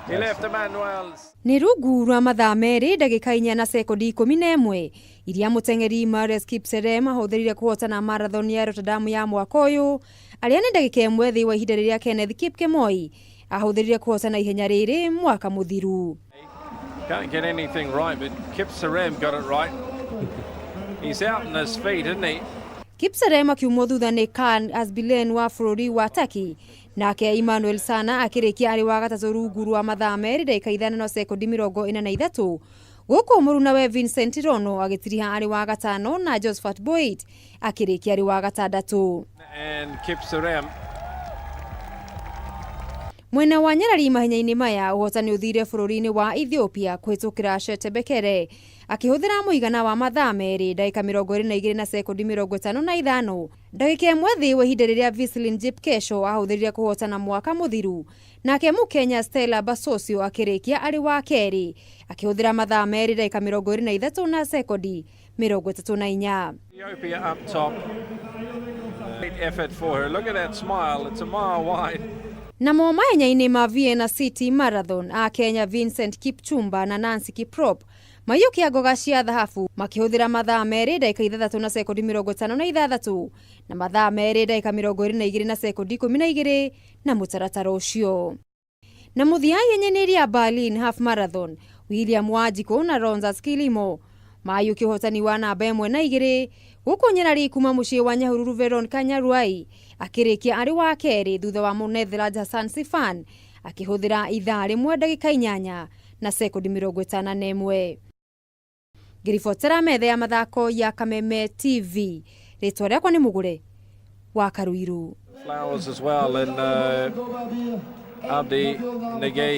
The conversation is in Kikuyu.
He left Emmanuel's. Nĩ rungu rwa mathaa 2 ndagĩka 4 na sekondi 11 iria mũteng'eri Marius Kipserem ahũthĩrire kũhotana marathon ya Rotterdam ya mwaka ũyũ, arĩa nĩ ndagĩka 1 thĩ wa ihinda rĩrĩa Kenneth Kipkemoi ahũthĩrire kũhotana ihenya rĩrĩ mwaka mũthiru. Can't get anything right, but Kipserem got it right. He's out on his feet, isn't he? Kipserem akiumwo thutha nĩ Kaan Azbilen wa bũrũri wa Turkey, nake Emmanuel Sana akĩrĩkia arĩ wa gatatũ rungu rwa mathaa 2 ndagĩka 5 na sekondi 43, gũkũ mũrunawe Vincent Rono agĩtiriha arĩ wa gatano na Josephat Boit akĩrĩkia arĩ wa gatandatũ. And Kipserem. Mwena wa nyarari mahenya-inĩ maya, ũhotani ũthire bũrũri-inĩ wa Ethiopia kũhĩtũkĩra Shete Bekere akĩhũthĩra mũigana wa mathaa 2 ndagĩka 22 na sekondi 55, ndagĩka 1 thĩ wa ihinda rĩrĩa Vislin Jepkesho ahũthĩrire kũhotana mwaka mũthiru, nake Mũkenya Stella Basosio akĩrĩkia arĩ wa kerĩ akĩhũthĩra mathaa 2 ndagĩka 23 na sekondi 34. Ethiopia up top. Great effort for her. Look at that smile. It's a mile wide. Namo mahenya-inĩ ma Vienna City Marathon, a Kenya Vincent Kipchumba na Nancy Kiprop maiyũkia ngoga cia thahabu makĩhũthĩra mathaa 2 ndagĩka 6 na sekondi 56 na mathaa 2 ndagĩka 22 na sekondi 12 na mũtaratara ũcio. Na mũthia ihenya-inĩ rĩa Berlin Half Marathon, William Wanjikũ na Ronsas Kilimo mayũkia ũhotani wa namba 1 na 2, gũkũ nyarari kuma mũciĩ wa Nyahururu Veronica Nyaruai akĩrĩkia arĩ wa kerĩ thutha wa Mũnetherlands Hassan Sifan akĩhũthĩra ithaa 1 ndagĩka 8 na sekondi 51. Ngĩribotera metha ya mathako ya Kameme TV, rĩtwa rĩakwa nĩ Mũgũre wa Karuiru. Flowers as well, and Abdi Nagay.